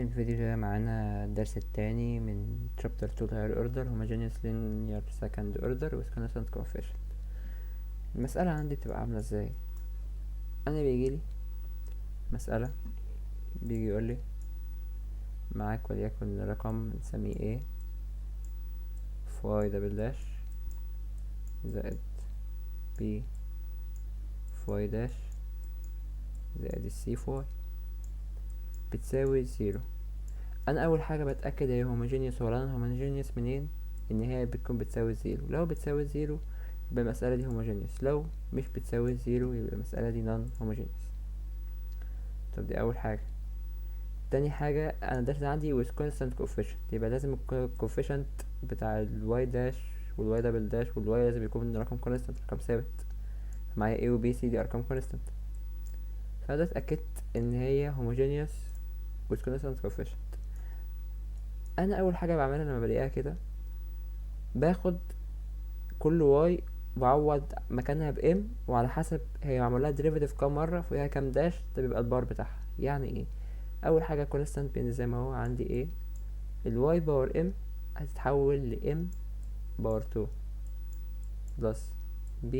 الفيديو ده معانا الدرس التاني من chapter 2 higher order homogeneous linear second order with constant coefficient. المسألة عندي بتبقى عاملة ازاي؟ انا بيجيلي مسألة بيجي يقولي معاك وليكن رقم نسميه a في y double dash زائد b في y dash زائد c في y بتساوي zero. انا اول حاجه بتاكد هي homogeneous ولا non homogeneous منين؟ ان هي بتكون بتساوي zero. لو بتساوي zero يبقى المساله دي homogeneous، لو مش بتساوي zero يبقى المساله دي non homogeneous. طب دي اول حاجه. تاني حاجه، انا الدرس عندي with constant coefficient، يبقى لازم ال coefficient بتاع ال y dash وال y double dash وال y لازم يكون رقم constant، رقم ثابت. معايا a و b c دي ارقام constant، فانا اتاكدت ان هي homogeneous with constant coefficient. انا اول حاجه بعملها لما بلاقيها كده، باخد كل y بعوض مكانها ب m، وعلى حسب هي معمول لها derivative كام مره فيها كام dash ده بيبقى البار بتاعها. يعني ايه؟ اول حاجه constant بين زي ما هو عندي a، ال y power m هتتحول ل m power 2 plus b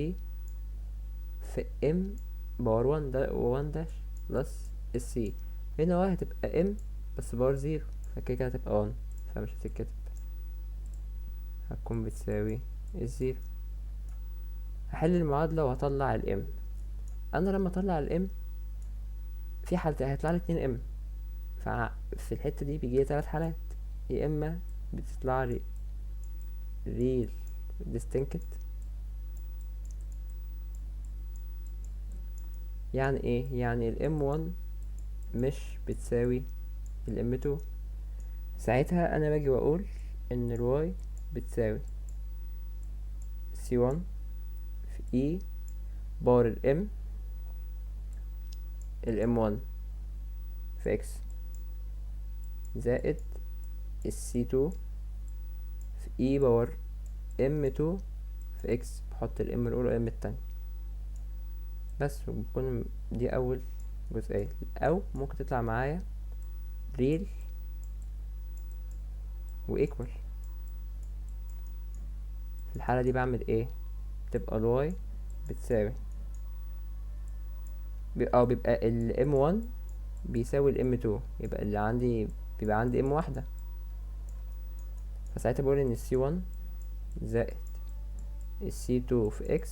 في m power 1 ده 1 dash plus ال c. هنا y هتبقى m بس power 0، فكده كده هتبقى 1 فمش هتتكتب، هتكون بتساوي ال zero. هحل المعادلة وهطلع ال m. انا لما اطلع ال m في حالتين، هيطلع لي 2 m، ففي الحتة دي بيجي لي 3 حالات، يا اما بتطلع لي real distinct. يعني ايه؟ يعني ال m 1 مش بتساوي ال m 2. ساعتها انا باجي واقول ان ال y بتساوي c 1 في e power ال m ال m 1 في x زائد ال c 2 في e power m 2 في x، بحط ال m الاولى وال m التانية بس، وبكون دي اول جزئية. او ممكن تطلع معايا real و equal. في الحالة دي بعمل ايه؟ بتبقى ال y بتساوي او بيبقى ال m 1 بيساوي ال m 2، يبقى اللي عندي بيبقى عندي m واحدة، فساعتها بقول ان c 1 زائد ال c 2 في x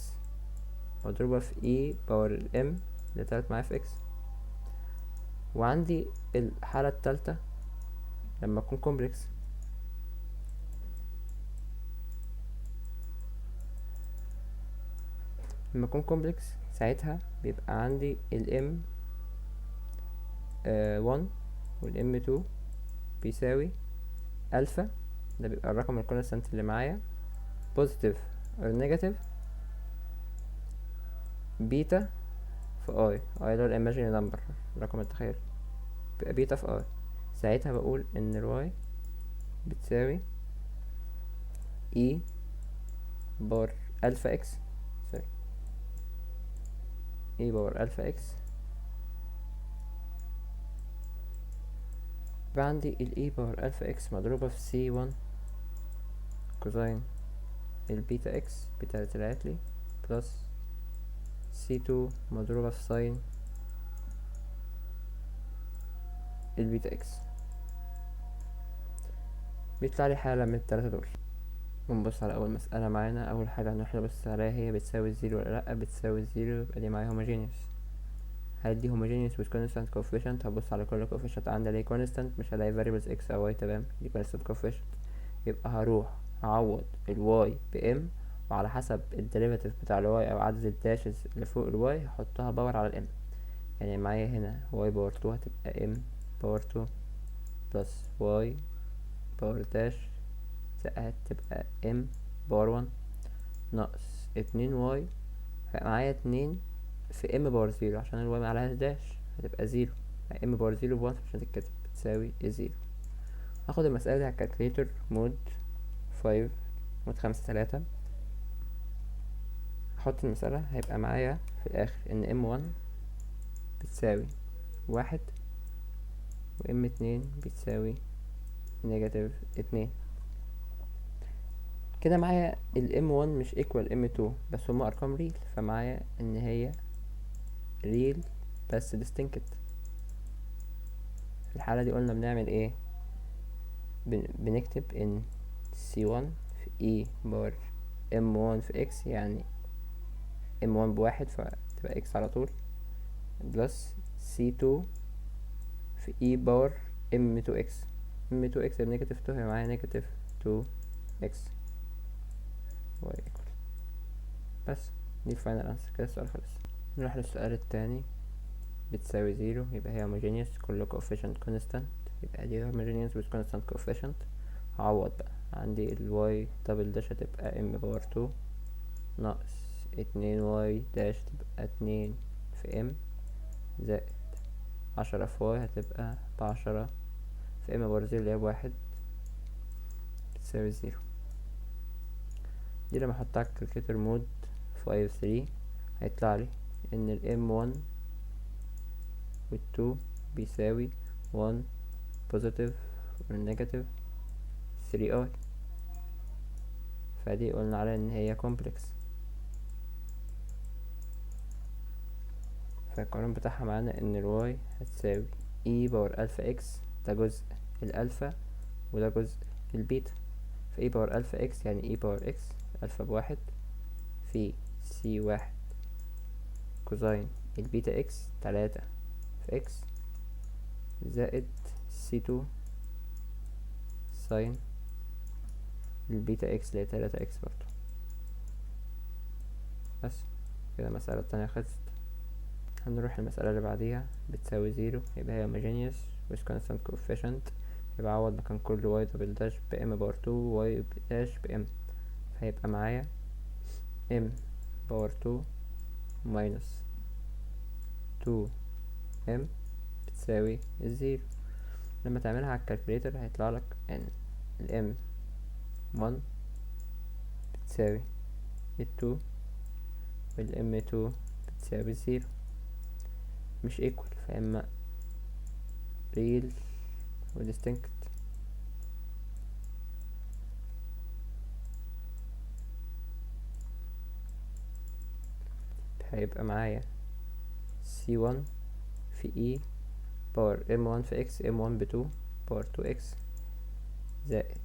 مضروبة في e power ال m اللي طلعت معايا في x. وعندي الحالة التالتة لما اكون complex، لما اكون complex ساعتها بيبقى عندي ال m، 1 وال m 2 بيساوي الفا، ده بيبقى الرقم ال constant اللي معايا، positive or negative beta في i، i اللي هو ال imaginary number الرقم التخيلي، بيبقى بيتا في i. ساعتها بقول ان ال y بتساوي e power alpha x، sorry e power alpha x. يبقى عندي ال e power alpha x مضروبة في c 1 cosine ال beta x، beta اللي طلعت لي، plus c 2 مضروبة في sine ال beta x. بيطلع لي حالة من التلاتة دول. ونبص على أول مسألة معانا. أول حاجة هنروح نبص عليها هي بتساوي ال zero ولا لأ. بتساوي ال zero يبقى دي معايا homogeneous. هل دي homogeneous with constant coefficient؟ هبص على كل coefficient عندي ليه constant، مش هلاقي variables x أو y، تمام، دي constant coefficient. يبقى هروح أعوض ال y ب m، وعلى حسب ال derivative بتاع ال y أو عدد ال dashes اللي فوق ال y هحطها power على ال m. يعني معايا هنا y power 2 هتبقى m power 2 plus y power dash هتبقى m power 1 ناقص 2 y، هيبقى معايا 2 في m power 0 عشان ال y ما عليهاش dash هتبقى 0، m power 0 ب 1 عشان تتكتب بتساوي 0. هاخد المسألة دي على ال calculator mode 5 mode 5 3، هحط المسألة هيبقى معايا في الآخر إن m 1 بتساوي 1 و M 2 بتساوي negative 2. كده معايا ال M 1 مش equal M 2، بس هما ارقام real، فمعايا ان هي real بس distinct. في الحالة دي قلنا بنعمل ايه؟ بنكتب ان C1 في e power M1 في x، يعني M1 بواحد فتبقى x على طول، plus C2 في e power M2x، M2x ب negative 2، هيبقى معايا negative 2x y equal. بس دي ال final answer. كده السؤال خلص. نروح للسؤال التاني. بتساوي zero، يبقى هي homogeneous، كل coefficient constant، يبقى دي homogeneous with constant coefficient. هعوض بقى، عندي ال y double dash هتبقى m power 2 ناقص 2 y dash تبقى 2 في m زائد 10 في y هتبقى ب10 في m power zero اللي هي ب1 بتساوي zero. دي لما احطها على ال calculator mode 5 3 هيطلع لي ان ال m 1 وال 2 بيساوي 1 positive وال negative 3 i، فدي قلنا عليها ان هي complex. فالقانون بتاعها معانا ان ال y هتساوي e power alpha x، ده جزء الالفا وده جزء البيتا، ف e power alpha x يعني e power x alpha ب1 في c 1 cosine ال beta x 3 في x زائد c 2 sine ال beta x اللي هي 3 x برضو. بس كده المسألة التانية خلصت. هنروح المسألة اللي بعديها. بتساوي zero، يبقى هي homogeneous with constant coefficient، يبقى عوض مكان كل y double dash ب m power 2 y dash ب m، فهيبقى معايا m power 2 minus 2m بتساوي ال zero. لما تعملها على ال calculator هيطلع لك ان ال m 1 بتساوي ال 2 وال m 2 بتساوي ال zero، مش equal، فإما real و distinct. هيبقى معايا C1 في E power M1 في X، M1 ب 2 power 2X زائد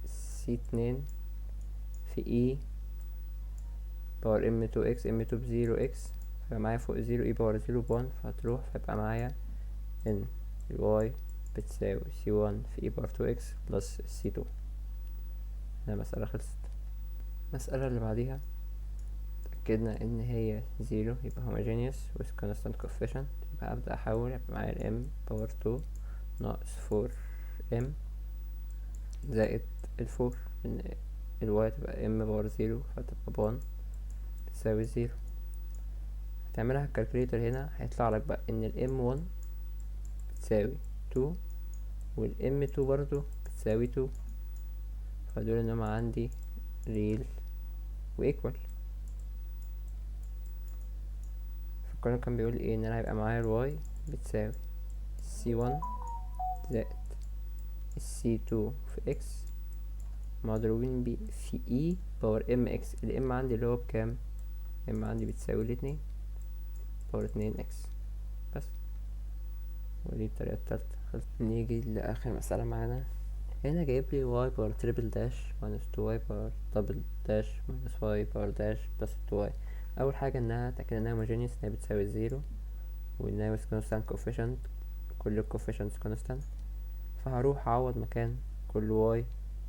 C2 في E power M2X، M2 ب 0 X، فيبقى معايا فوق 0 E power 0 ب 1 فهتروح، فيبقى معايا إن ال Y بتساوي C1 في E power 2X plus C2. هنا المسألة خلصت. المسألة اللي بعديها اتأكدنا إن هي 0، يبقى homogeneous with constant coefficient، يبقى أبدأ أحول، يبقى معايا ال M power 2 ناقص 4M زائد ال 4، إن ال Y تبقى M power 0 فتبقى ب 1 بتساوي 0. هتعملها على ال calculator هنا هيطلع لك بقى إن ال M1 بتساوي 2 وال M2 برضو بتساوي 2، فدول إن هما عندي real و equal. القانون كان بيقول ايه؟ ان انا هيبقى معايا ال y بتساوي C1 زائد C2 في x مضروبين ب في e power mx. ال m عندي اللي هو بكام؟ m عندي بتساوي الاتنين power 2 x بس. ودي الطريقة التالتة. خلص. نيجي لآخر مسألة معانا. هنا جايب لي y power triple dash minus 2y power double dash minus y power dash plus 2y. أول حاجة إنها تأكد إنها homogeneous، إنها بتساوي zero، وإنها with constant coefficient، كل coefficients constant. فهروح أعوض مكان كل y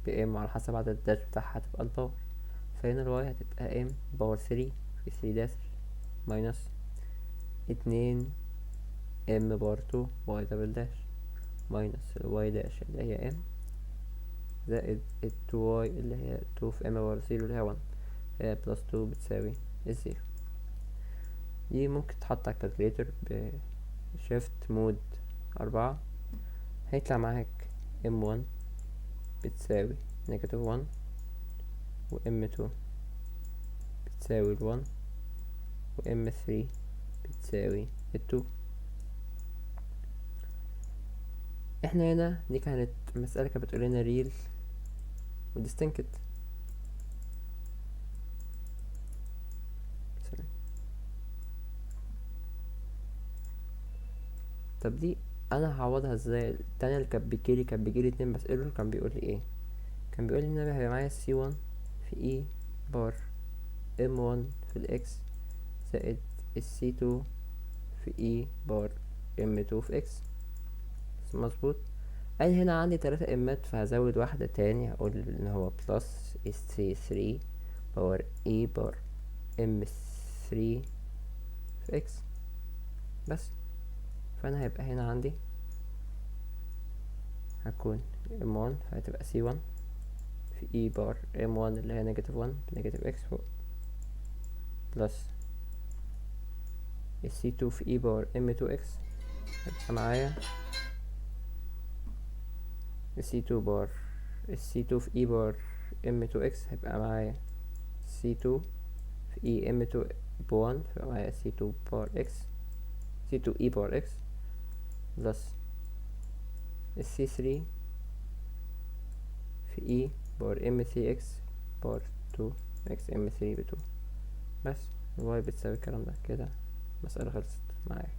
ب m على حسب عدد ال dash بتاعها هتبقى ال power. فهنا ال y هتبقى m power 3 في 3 dash minus 2 m power 2 y double dash minus ال y dash اللي هي m زائد ال 2y اللي هي 2 في m power 0 اللي هي 1، هي plus 2 بتساوي ال zero. دي ممكن تتحط على ال calculator ب shift mode 4، هيطلع معاك m1 بتساوي negative 1 و m2 بتساوي ال 1 و m3 بتساوي ال 2. احنا هنا دي كانت مسألة كانت بتقول لنا real و distinct. sorry. طب دي انا هعوضها ازاي؟ التانية اللي كانت بتجيلي كانت بتجيلي 2 بس error، كان بيقول لي ايه؟ كان بيقول لي ان انا هيبقى معايا C 1 في E power M 1 في ال X زائد ال C 2 في E power M 2 في X، مظبوط. انا هنا عندي 3 M ات، فهزود واحدة تاني، هقول ان هو plus C 3 power E power M 3 في X بس. فانا هيبقى هنا عندي هتكون M 1، فهتبقى C 1 في E power M 1 اللي هي negative 1 negative X فوق plus ال C 2 في E power M 2 X، هيبقى معايا ال C 2 power ال C 2 في E power M 2 X، هيبقى معايا C 2 في E M 2 ب 1، فيبقى معايا C 2 power X C 2 E power X plus ال C 3 في E power M 3 X power 2 X M 3 ب 2 بس. ال Y بتساوي الكلام ده كده. المسألة خلصت معايا.